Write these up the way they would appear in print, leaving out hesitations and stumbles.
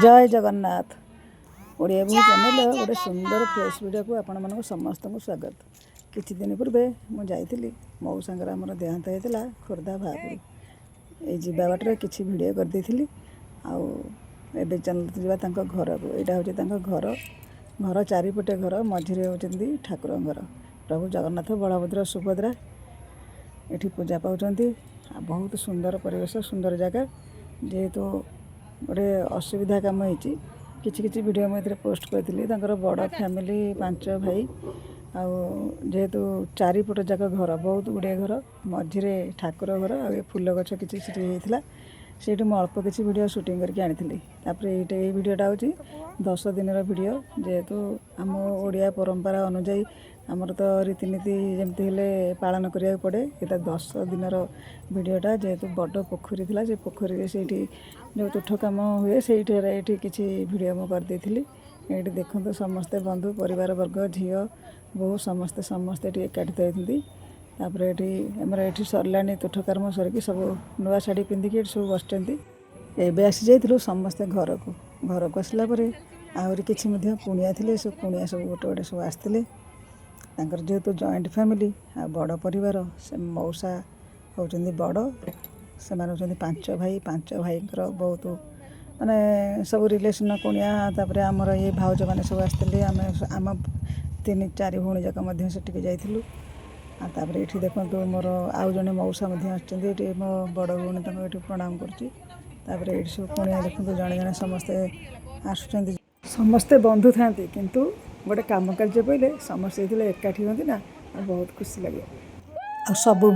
ଜୟ ଜଗନ୍ନାଥ। ଓଡ଼ିଆ ବୋହୂ ଚ୍ୟାନେଲର ଗୋଟେ ସୁନ୍ଦର ଫ୍ରେଶ୍ ଭିଡ଼ିଓକୁ ଆପଣମାନଙ୍କୁ ସମସ୍ତଙ୍କୁ ସ୍ୱାଗତ। କିଛି ଦିନ ପୂର୍ବେ ମୁଁ ଯାଇଥିଲି, ମଉସାଙ୍କର ଆମର ଦେହାନ୍ତ ହେଇଥିଲା, ଖୋର୍ଦ୍ଧା ଭାପୁର। ଏଇ ଯିବା ବାଟରେ କିଛି ଭିଡ଼ିଓ କରିଦେଇଥିଲି। ଆଉ ଏବେ ଚାଲନ୍ତୁ ଯିବା ତାଙ୍କ ଘରକୁ। ଏଇଟା ହେଉଛି ତାଙ୍କ ଘର। ଘର ଚାରିପଟେ ଘର, ମଝିରେ ହେଉଛନ୍ତି ଠାକୁରଙ୍କ ଘର। ପ୍ରଭୁ ଜଗନ୍ନାଥ, ବଳଭଦ୍ର, ସୁଭଦ୍ରା ଏଠି ପୂଜା ପାଉଛନ୍ତି। ଆଉ ବହୁତ ସୁନ୍ଦର ପରିବେଶ, ସୁନ୍ଦର ଜାଗା। ଯେହେତୁ ଗୋଟେ ଅସୁବିଧା କାମ ହେଇଛି, କିଛି କିଛି ଭିଡ଼ିଓ ମୁଁ ଏଥିରେ ପୋଷ୍ଟ କରିଥିଲି। ତାଙ୍କର ବଡ଼ ଫ୍ୟାମିଲି, ପାଞ୍ଚ ଭାଇ। ଆଉ ଯେହେତୁ ଚାରିପଟ ଯାକ ଘର, ବହୁତ ଗୁଡ଼ିଏ ଘର, ମଝିରେ ଠାକୁର ଘର। ଆଉ ଏ ଫୁଲ ଗଛ କିଛି ସେଠି ହେଇଥିଲା, ସେଇଠି ମୁଁ ଅଳ୍ପ କିଛି ଭିଡ଼ିଓ ସୁଟିଂ କରିକି ଆଣିଥିଲି। ତାପରେ ଏଇଟା, ଏଇ ଭିଡ଼ିଓଟା ହେଉଛି 10 ଦିନର ଭିଡ଼ିଓ। ଯେହେତୁ ଆମ ଓଡ଼ିଆ ପରମ୍ପରା ଅନୁଯାୟୀ ଆମର ତ ରୀତିନୀତି ଯେମିତି ହେଲେ ପାଳନ କରିବାକୁ ପଡ଼େ। ଏଇଟା 10 ଦିନର ଭିଡ଼ିଓଟା। ଯେହେତୁ ବଡ଼ ପୋଖରୀ ଥିଲା, ସେ ପୋଖରୀରେ ସେଇଠି ଯେଉଁ ତୁଠ କାମ ହୁଏ, ସେଇଠାରେ ଏଇଠି କିଛି ଭିଡ଼ିଓ ମୁଁ କରିଦେଇଥିଲି। ଏଇଠି ଦେଖନ୍ତୁ, ସମସ୍ତେ ବନ୍ଧୁ, ପରିବାର ବର୍ଗ, ଝିଅ, ବୋହୂ ସମସ୍ତେ ସମସ୍ତେ ଏଠି ଏକାଠି ହେଇଛନ୍ତି। ତାପରେ ଏଠି ଆମର ଏଠି ସରିଲାଣି। ତୁଠ କାମ ସରିକି ସବୁ ନୂଆ ଶାଢ଼ୀ ପିନ୍ଧିକି ଏଠି ସବୁ ବସିଛନ୍ତି। ଏବେ ଆସି ଯାଇଥିଲୁ ସମସ୍ତେ ଘରକୁ। ଘରକୁ ଆସିଲା ପରେ ଆହୁରି କିଛି ମଧ୍ୟ କୁଣିଆ ଥିଲେ। ସବୁ କୁଣିଆ ସବୁ ଗୋଟେ ଗୋଟେ ସବୁ ଆସିଥିଲେ। ତାଙ୍କର ଯେହେତୁ ଜଏଣ୍ଟ ଫ୍ୟାମିଲି ଆଉ ବଡ଼ ପରିବାର, ସେ ମଉସା ହେଉଛନ୍ତି ବଡ଼। ସେମାନେ ହେଉଛନ୍ତି ପାଞ୍ଚ ଭାଇ। ପାଞ୍ଚ ଭାଇଙ୍କର ବହୁତ ମାନେ ସବୁ ରିଲେସନ୍, କୁଣିଆ। ତାପରେ ଆମର ଇଏ ଭାଉଜମାନେ ସବୁ ଆସିଥିଲେ। ଆମେ ଆମ ତିନି ଚାରି ଭଉଣୀ ଯାକ ମଧ୍ୟ ସେଠିକି ଯାଇଥିଲୁ। ଆଉ ତାପରେ ଏଠି ଦେଖନ୍ତୁ, ମୋର ଆଉ ଜଣେ ମଉସା ମଧ୍ୟ ଆସିଛନ୍ତି। ଏଠି ମୋ ବଡ଼ ଭଉଣୀ ତାଙ୍କୁ ଏଠି ପ୍ରଣାମ କରୁଛି। ତାପରେ ଏଇଠି ସବୁ କୁଣିଆ ଦେଖନ୍ତୁ, ଜଣେ ଜଣେ ସମସ୍ତେ ଆସୁଛନ୍ତି। ସମସ୍ତେ ବନ୍ଧୁ ଥାଆନ୍ତି, କିନ୍ତୁ ଗୋଟେ କାମ କାର୍ଯ୍ୟ ପଇଲେ ସମସ୍ତେ ଯେତେବେଳେ ଏକାଠି ହୁଅନ୍ତି ନା, ଆଉ ବହୁତ ଖୁସି ଲାଗେ। ଆଉ ସବୁ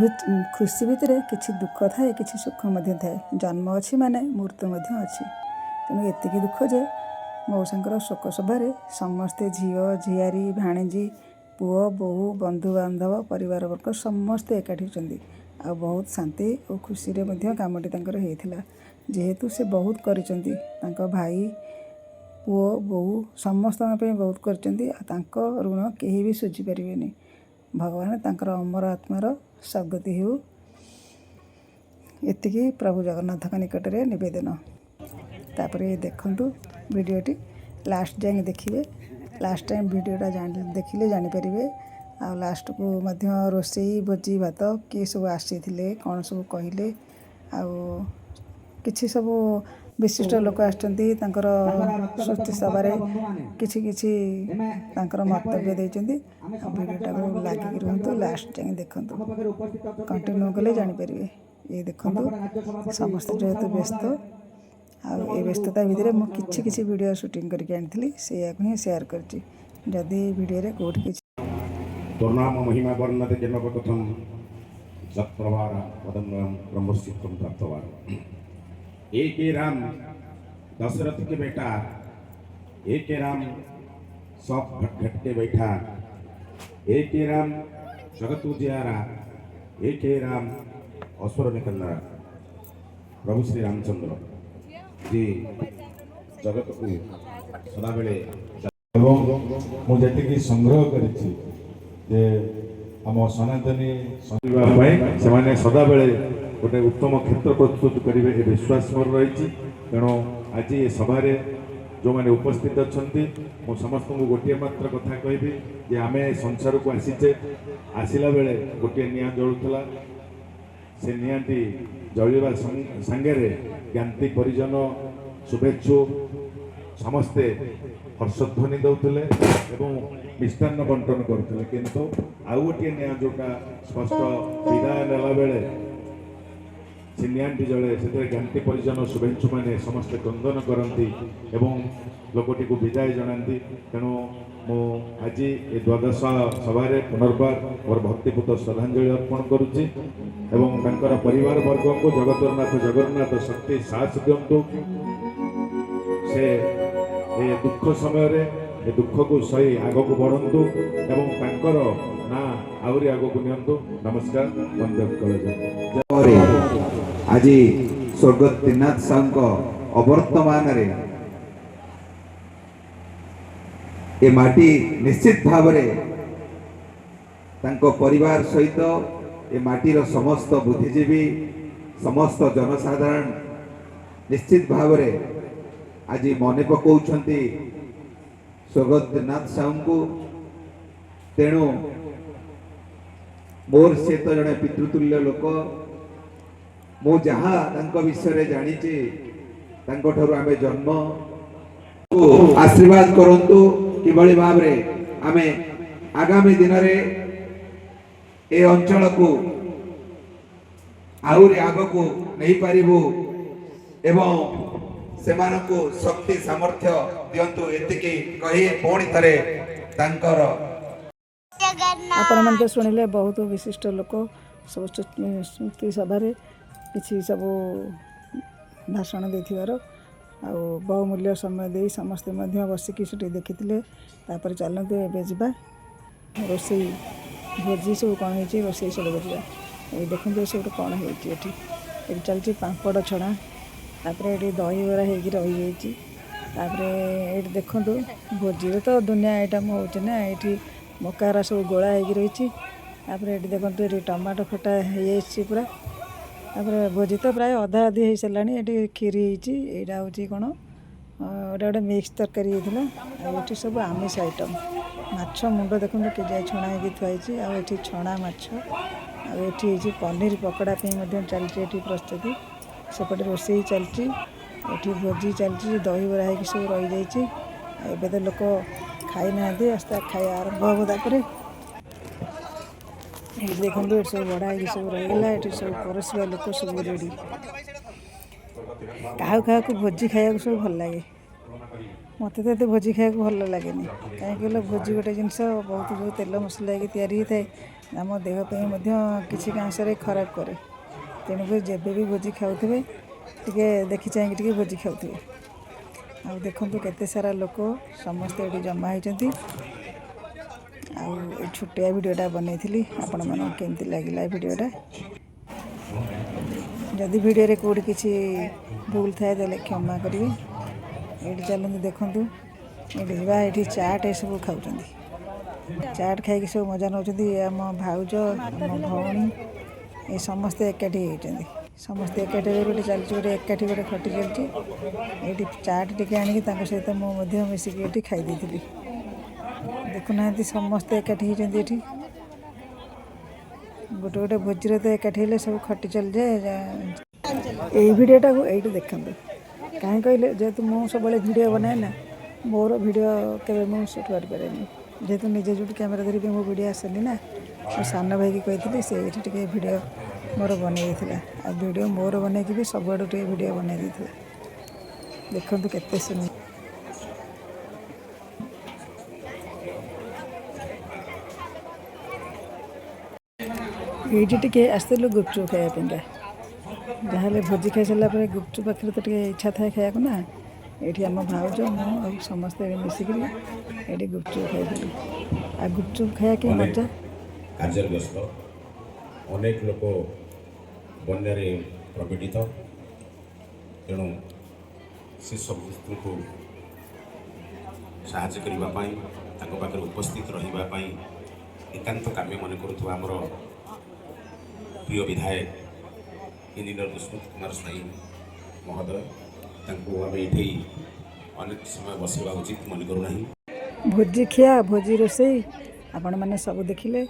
ଖୁସି ଭିତରେ କିଛି ଦୁଃଖ ଥାଏ, କିଛି ସୁଖ ମଧ୍ୟ ଥାଏ। ଜନ୍ମ ଅଛି ମାନେ ମୃତ୍ୟୁ ମଧ୍ୟ ଅଛି। ତେଣୁ ଏତିକି ଦୁଃଖ ଯେ ମଉସାଙ୍କର ଶୋକ ସଭାରେ ସମସ୍ତେ ଝିଅ, ଝିଆରୀ, ଭାଣିଜୀ, ପୁଅ, ବୋହୂ, ବନ୍ଧୁବାନ୍ଧବ, ପରିବାର ବର୍ଗ ସମସ୍ତେ ଏକାଠି ହେଉଛନ୍ତି। ଆଉ ବହୁତ ଶାନ୍ତି ଓ ଖୁସିରେ ମଧ୍ୟ କାମଟି ତାଙ୍କର ହେଇଥିଲା। ଯେହେତୁ ସେ ବହୁତ କରିଛନ୍ତି, ତାଙ୍କ ଭାଇ, ପୁଅ, ବୋହୂ ସମସ୍ତଙ୍କ ପାଇଁ ବହୁତ କରିଛନ୍ତି। ଆଉ ତାଙ୍କ ଋଣ କେହି ବି ଶୁଝିପାରିବେନି। ଭଗବାନ ତାଙ୍କର ଅମର ଆତ୍ମାର ସଦ୍ଗତି ହେଉ, ଏତିକି ପ୍ରଭୁ ଜଗନ୍ନାଥଙ୍କ ନିକଟରେ ନିବେଦନ। ତାପରେ ଦେଖନ୍ତୁ, ଭିଡ଼ିଓଟି ଲାଷ୍ଟ ଯାଏଁ ଦେଖିବେ। ଲାଷ୍ଟ ଟାଇମ୍ ଭିଡ଼ିଓଟା ଜାଣି ଦେଖିଲେ ଜାଣିପାରିବେ। ଆଉ ଲାଷ୍ଟକୁ ମଧ୍ୟ ରୋଷେଇ, ଭୋଜି ଭାତ, କିଏ ସବୁ ଆସିଥିଲେ, କ'ଣ ସବୁ କହିଲେ, ଆଉ କିଛି ସବୁ ବିଶିଷ୍ଟ ଲୋକ ଆସିଛନ୍ତି, ତାଙ୍କର ସ୍ମୃତି ସଭାରେ କିଛି କିଛି ତାଙ୍କର ମନ୍ତବ୍ୟ ଦେଇଛନ୍ତି। ଆଉ ଭିଡ଼ିଓଟାକୁ ଲାଗିକି ରୁହନ୍ତୁ, ଲାଷ୍ଟ ଯାଏଁ ଦେଖନ୍ତୁ। କଣ୍ଟିନ୍ୟୁ କଲେ ଜାଣିପାରିବେ। ଇଏ ଦେଖନ୍ତୁ, ସମସ୍ତେ ଯେହେତୁ ବ୍ୟସ୍ତ, ଆଉ ଏ ବ୍ୟସ୍ତତା ଭିତରେ ମୁଁ କିଛି କିଛି ଭିଡ଼ିଓ ସୁଟିଂ କରିକି ଆଣିଥିଲି, ସେଇଆକୁ ହିଁ ସେୟାର କରିଛି। ଯଦି ଭିଡ଼ିଓରେ କେଉଁଠି କିଛି ତୋର ନାମ ମହିମା ବର୍ଣ୍ଣତେ ଜନକ କଥಂ ଯତ୍ପ୍ରଭାର ପଦନ୍ୱୟಂ ବ୍ରହ୍ମର୍ଷିତ୍ୱಂ ପ୍ରାପ୍ତବାନ। एक ही राम दशरथ के बेटा, एक ही राम सब घट घट के बैठा, एक ही राम जगत उजियारा, एक ही राम असुर निकंदरा। ପ୍ରଭୁ ଶ୍ରୀ ରାମଚନ୍ଦ୍ର ଯିଏ ଜଗତକୁ ସଦାବେଳେ ଏବଂ ମୁଁ ଯେତିକି ସଂଗ୍ରହ କରିଛି ଯେ ଆମ ସନାତନୀ ଶୁଣିବା ପାଇଁ ସେମାନେ ସଦାବେଳେ ଗୋଟେ ଉତ୍ତମ କ୍ଷେତ୍ର ପ୍ରସ୍ତୁତ କରିବେ, ଏ ବିଶ୍ୱାସ ମୋର ରହିଛି। ତେଣୁ ଆଜି ଏ ସଭାରେ ଯେଉଁମାନେ ଉପସ୍ଥିତ ଅଛନ୍ତି, ମୁଁ ସମସ୍ତଙ୍କୁ ଗୋଟିଏ ମାତ୍ର କଥା କହିବି ଯେ ଆମେ ଏ ସଂସାରକୁ ଆସିଛେ। ଆସିଲା ବେଳେ ଗୋଟିଏ ନିଆଁ ଜଳୁଥିଲା। ସେ ନିଆଁଟି ଜଳିବା ସାଙ୍ଗରେ ଜ୍ଞାତି, ପରିଜନ, ଶୁଭେଚ୍ଛୁ ସମସ୍ତେ ହର୍ଷଧ୍ୱନି ଦେଉଥିଲେ ଏବଂ ମିଷ୍ଟାନ୍ନ ବଣ୍ଟନ କରୁଥିଲେ। କିନ୍ତୁ ଆଉ ଗୋଟିଏ ନିଆଁ ଯେଉଁଟା ସ୍ପଷ୍ଟ ବିଦାୟ ନେଲା ବେଳେ ସେ ନିଆଁଟି ଜଳେ, ସେଥିରେ ଜ୍ଞାତି, ପରିଜନ, ଶୁଭେଚ୍ଛୁମାନେ ସମସ୍ତେ କ୍ରନ୍ଦନ କରନ୍ତି ଏବଂ ଲୋକଟିକୁ ବିଦାୟ ଜଣାନ୍ତି। ତେଣୁ ମୁଁ ଆଜି ଏ ଦ୍ୱାଦଶ ସଭାରେ ପୁନର୍ବାର ମୋର ଭକ୍ତିପୂତ ଶ୍ରଦ୍ଧାଞ୍ଜଳି ଅର୍ପଣ କରୁଛି ଏବଂ ତାଙ୍କର ପରିବାର ବର୍ଗଙ୍କୁ ଜଗତର ନାଥ ଜଗନ୍ନାଥ ଶକ୍ତି ସାହସ ଦିଅନ୍ତୁ। ସେ ଏ ଦୁଃଖ ସମୟରେ ଏ ଦୁଃଖକୁ ସହି ଆଗକୁ ବଢ଼ନ୍ତୁ ଏବଂ ତାଙ୍କର ନାଁ ଆହୁରି ଆଗକୁ ନିଅନ୍ତୁ। ନମସ୍କାର, ବନ୍ଦେ ଉତ୍କଳ। ପରେ ଆଜି ସ୍ୱର୍ଗତ ତ୍ରିନାଥ ସାହୁଙ୍କ ଅବର୍ତ୍ତମାନରେ ଏ ମାଟି ନିଶ୍ଚିତ ଭାବରେ ତାଙ୍କ ପରିବାର ସହିତ ଏ ମାଟିର ସମସ୍ତ ବୁଦ୍ଧିଜୀବୀ, ସମସ୍ତ ଜନସାଧାରଣ ନିଶ୍ଚିତ ଭାବରେ ଆଜି ମନେ ପକାଉଛନ୍ତି ସ୍ୱର୍ଗତ ତ୍ରିନାଥ ସାହୁଙ୍କୁ। ତେଣୁ ମୋର ସେ ତ ଜଣେ ପିତୃତୁଲ୍ୟ ଲୋକ। ମୁଁ ଯାହା ତାଙ୍କ ବିଷୟରେ ଜାଣିଛି, ତାଙ୍କଠାରୁ ଆମେ ଜନ୍ମ ଆଶୀର୍ବାଦ କରନ୍ତୁ, କିଭଳି ଭାବରେ ଆମେ ଆଗାମୀ ଦିନରେ ଏ ଅଞ୍ଚଳକୁ ଆହୁରି ଆଗକୁ ନେଇପାରିବୁ ଏବଂ ସେମାନଙ୍କୁ ଶକ୍ତି ସାମର୍ଥ୍ୟ ଦିଅନ୍ତୁ, ଏତିକି କହି ପୁଣି ଥରେ ତାଙ୍କର ଆପଣମାନେ ତ ଶୁଣିଲେ, ବହୁତ ବିଶିଷ୍ଟ ଲୋକ ସବୁ ସ୍ମୃତି ସଭାରେ କିଛି ସବୁ ଭାଷଣ ଦେଇଥିବାର ଆଉ ବହୁମୂଲ୍ୟ ସମୟ ଦେଇ ସମସ୍ତେ ମଧ୍ୟ ବସିକି ସେଠି ଦେଖିଥିଲେ। ତାପରେ ଚାଲନ୍ତୁ, ଏବେ ଯିବା ରୋଷେଇ ଭୋଜି ସବୁ କ'ଣ ହେଇଛି, ରୋଷେଇ ସବୁ ଯିବା। ଏଇ ଦେଖନ୍ତୁ, ସବୁଠୁ କ'ଣ ହେଇଛି ଏଠି। ଏଠି ଚାଲିଛି ପାମ୍ପଡ଼ ଛଣା। ତାପରେ ଏଠି ଦହିବରା ହେଇକି ରହିଯାଇଛି। ତାପରେ ଏଇଠି ଦେଖନ୍ତୁ, ଭୋଜିରେ ତ ଦୁନିଆ ଆଇଟମ୍ ହେଉଛି ନା। ଏଇଠି ମକାରା ସବୁ ଗୋଳା ହେଇକି ରହିଛି। ତାପରେ ଏଠି ଦେଖନ୍ତୁ, ଏଠି ଟମାଟୋ ଖଟା ହେଇଯାଇଛି ପୁରା। ତାପରେ ଭୋଜି ତ ପ୍ରାୟ ଅଧା ଅଧି ହେଇସାରିଲାଣି। ଏଠି କ୍ଷୀରି ହେଇଛି। ଏଇଟା ହେଉଛି କ'ଣ, ଏଇଟା ଗୋଟେ ମିକ୍ସ ତରକାରୀ ହେଇଥିଲା। ଆଉ ଏଠି ସବୁ ଆମିଷ ଆଇଟମ୍। ମାଛ ମୁଣ୍ଡ ଦେଖନ୍ତୁ କେଯାଏ ଛଣା ହେଇକି ଥୁଆ ହେଇଛି। ଆଉ ଏଠି ଛଣା ମାଛ। ଆଉ ଏଠି ହେଇଛି ପନିର ପକୋଡ଼ା ପାଇଁ ମଧ୍ୟ ଚାଲିଛି ଏଠି ପ୍ରସ୍ତୁତି। ସେପଟେ ରୋଷେଇ ଚାଲିଛି, ଏଠି ଭୋଜି ଚାଲିଛି। ଦହିବରା ହେଇକି ସବୁ ରହିଯାଇଛି। ଆଉ ଏବେ ତ ଲୋକ ଖାଇନାହାନ୍ତି, ଆସ୍ତେ ଖାଇବା ଆରମ୍ଭ ହେବ। ତାପରେ ଏଇଠି ଦେଖନ୍ତୁ, ଏଠି ସବୁ ବଢ଼ା ହେଇକି ସବୁ ରହିଗଲା। ଏଠି ସବୁ ପରସିବା ଲୋକ ସବୁ ରେଡ଼ି। କାହାକୁ କାହାକୁ ଭୋଜି ଖାଇବାକୁ ସବୁ ଭଲ ଲାଗେ। ମୋତେ ତ ଏତେ ଭୋଜି ଖାଇବାକୁ ଭଲ ଲାଗେନି। କାହିଁକି କହିଲେ, ଭୋଜି ଗୋଟେ ଜିନିଷ ବହୁତ ଯେଉଁ ତେଲ ମସଲା ହେଇକି ତିଆରି ହେଇଥାଏ, ଆମ ଦେହ ପାଇଁ ମଧ୍ୟ କିଛି ଅଂଶରେ ଖରାପ କରେ। ତେଣୁକରି ଯେବେ ବି ଭୋଜି ଖାଉଥିବେ, ଟିକେ ଦେଖି ଚାହିଁକି ଟିକେ ଭୋଜି ଖାଉଥିବେ। ଆଉ ଦେଖନ୍ତୁ, କେତେ ସାରା ଲୋକ ସମସ୍ତେ ଏଠି ଜମା ହେଇଛନ୍ତି। ଆଉ ଏ ଛୋଟିଆ ଭିଡ଼ିଓଟା ବନେଇଥିଲି। ଆପଣମାନଙ୍କୁ କେମିତି ଲାଗିଲା ଏ ଭିଡ଼ିଓଟା? ଯଦି ଭିଡ଼ିଓରେ କେଉଁଠି କିଛି ଭୁଲ ଥାଏ, ତାହେଲେ କ୍ଷମା କରିବେ। ଏଇଠି ଚାଲନ୍ତୁ, ଦେଖନ୍ତୁ, ଏଇଠି ଯିବା। ଏଇଠି ଚାଟ୍ ଏସବୁ ଖାଉଛନ୍ତି। ଚାଟ୍ ଖାଇକି ସବୁ ମଜା ନେଉଛନ୍ତି। ଏ ଆମ ଭାଉଜ, ଆମ ଭଉଣୀ, ଏ ସମସ୍ତେ ଏକାଠି ହେଇଛନ୍ତି। ସମସ୍ତେ ଏକାଠି ହେଇ ଗୋଟେ ଚାଲିଛି, ଗୋଟେ ଏକାଠି ଗୋଟେ ଖଟି ଚାଲିଛି। ଏଇଠି ଚାଟ୍ ଟିକେ ଆଣିକି ତାଙ୍କ ସହିତ ମୁଁ ମଧ୍ୟ ମିଶିକି ଏଠି ଖାଇ ଦେଇଥିଲି। ଦେଖୁନାହାନ୍ତି, ସମସ୍ତେ ଏକାଠି ହେଇଛନ୍ତି ଏଠି। ଗୋଟେ ଗୋଟେ ଭୋଜିରେ ତ ଏକାଠି ହେଲେ ସବୁ ଖଟି ଚାଲିଯାଏ। ଏଇ ଭିଡ଼ିଓଟାକୁ ଏଇଠି ଦେଖନ୍ତୁ। କାହିଁ କହିଲେ, ଯେହେତୁ ମୁଁ ସବୁବେଳେ ଭିଡ଼ିଓ ବନାଏ ନା, ମୋର ଭିଡ଼ିଓ କେବେ ମୁଁ ସୁଟ୍ କରିପାରେନି। ଯେହେତୁ ନିଜେ ଯେଉଁଠି କ୍ୟାମେରା ଧରିକି ମୋ ଭିଡ଼ିଓ ଆସେନି ନା, ମୋ ସାନ ଭାଇକି କହିଥିଲି, ସେ ଏଇଠି ଟିକେ ଭିଡ଼ିଓ ମୋର ବନେଇ ଦେଇଥିଲା। ଆଉ ଭିଡ଼ିଓ ମୋର ବନେଇକି ବି ସବୁଆଡ଼ୁ ଟିକେ ଭିଡ଼ିଓ ବନେଇ ଦେଇଥିଲା। ଦେଖନ୍ତୁ କେତେ ସୁନ୍ଦର। ଏଇଠି ଟିକେ ଆସିଥିଲୁ ଗୁପଚୁପ୍ ଖାଇବା ପାଇଁକା। ଯାହାହେଲେ ଭୋଜି ଖାଇସାରିଲା ପରେ ଗୁପଚୁପ୍ ପାଖରେ ତ ଟିକେ ଇଚ୍ଛା ଥାଏ ଖାଇବାକୁ ନା। ଏଇଠି ଆମ ଭାଉଜ, ମୁଁ ଆଉ ସମସ୍ତେ ମିଶିକିରି ଏଇଠି ଗୁପଚୁପ୍ ଖାଇଥିଲୁ। ଆଉ ଗୁପଚୁପ୍ ଖାଇବା କି ଅନେକ ମଜା! କାର୍ଯ୍ୟରେ ବ୍ୟସ୍ତ, ଅନେକ ଲୋକ ବନ୍ୟାରେ ପ୍ରପୀଡ଼ିତ। ତେଣୁ ସେ ସମସ୍ତଙ୍କୁ ସାହାଯ୍ୟ କରିବା ପାଇଁ, ତାଙ୍କ ପାଖରେ ଉପସ୍ଥିତ ରହିବା ପାଇଁ ଏକାନ୍ତ କାମ୍ୟ ମନେ କରୁଥିବା ଆମର ପ୍ରିୟ ବିଧାୟକ ଇଞ୍ଜିନିୟର ଦୁଷ୍ମନ୍ତ କୁମାର ସ୍ୱାଇଁ ମହୋଦୟ, ତାଙ୍କୁ ଆମେ ଏଠି ଅନେକ ସମୟ ବସିବା ଉଚିତ ମନେ କରୁନାହିଁ। ଭୋଜି ଖିଆ, ଭୋଜି ରୋଷେଇ ଆପଣମାନେ ସବୁ ଦେଖିଲେ।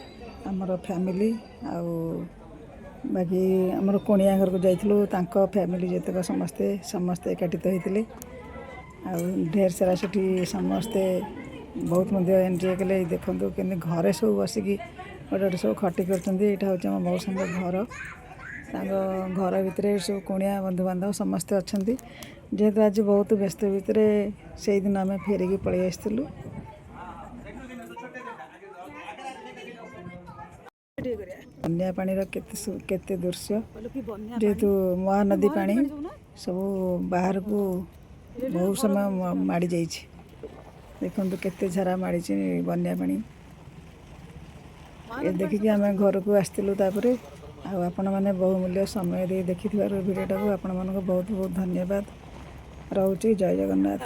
ଆମର ଫ୍ୟାମିଲି ଆଉ ବାକି ଆମର କୁଣିଆ ଘରକୁ ଯାଇଥିଲୁ, ତାଙ୍କ ଫ୍ୟାମିଲି ଯେତେକ ସମସ୍ତେ ସମସ୍ତେ ଏକାଠିତ ହେଇଥିଲେ। ଆଉ ଢେର ସାରା ସେଠି ସମସ୍ତେ ବହୁତ ମଧ୍ୟ ଏନ୍ଜୟ କଲେ। ଏଇ ଦେଖନ୍ତୁ, କେମିତି ଘରେ ସବୁ ବସିକି ଗୋଟେ ଗୋଟେ ସବୁ ଖଟି କରୁଛନ୍ତି। ଏଇଟା ହେଉଛି ଆମ ମଉସାଙ୍କ ଘର। ତାଙ୍କ ଘର ଭିତରେ ସବୁ କୁଣିଆ ବନ୍ଧୁବାନ୍ଧବ ସମସ୍ତେ ଅଛନ୍ତି। ଯେହେତୁ ଆଜି ବହୁତ ବ୍ୟସ୍ତ ଭିତରେ ସେଇଦିନ ଆମେ ଫେରିକି ପଳେଇ ଆସିଥିଲୁ। ବନ୍ୟା ପାଣିର କେତେ କେତେ ଦୃଶ୍ୟ! ଯେହେତୁ ମହାନଦୀ ପାଣି ସବୁ ବାହାରକୁ ବହୁତ ସମୟ ମାଡ଼ି ଯାଇଛି। ଦେଖନ୍ତୁ, କେତେ ଝରା ମାଡ଼ିଛି ବନ୍ୟା ପାଣି। ଏ ଦେଖିକି ଆମେ ଘରକୁ ଆସିଥିଲୁ ତାପରେ। ଆଉ ଆପଣମାନେ ବହୁମୂଲ୍ୟ ସମୟ ଦେଇ ଦେଖିଥିବାରୁ ଭିଡ଼ିଓଟାକୁ ଆପଣମାନଙ୍କୁ ବହୁତ ବହୁତ ଧନ୍ୟବାଦ। ରହୁଛି, ଜୟ ଜଗନ୍ନାଥ।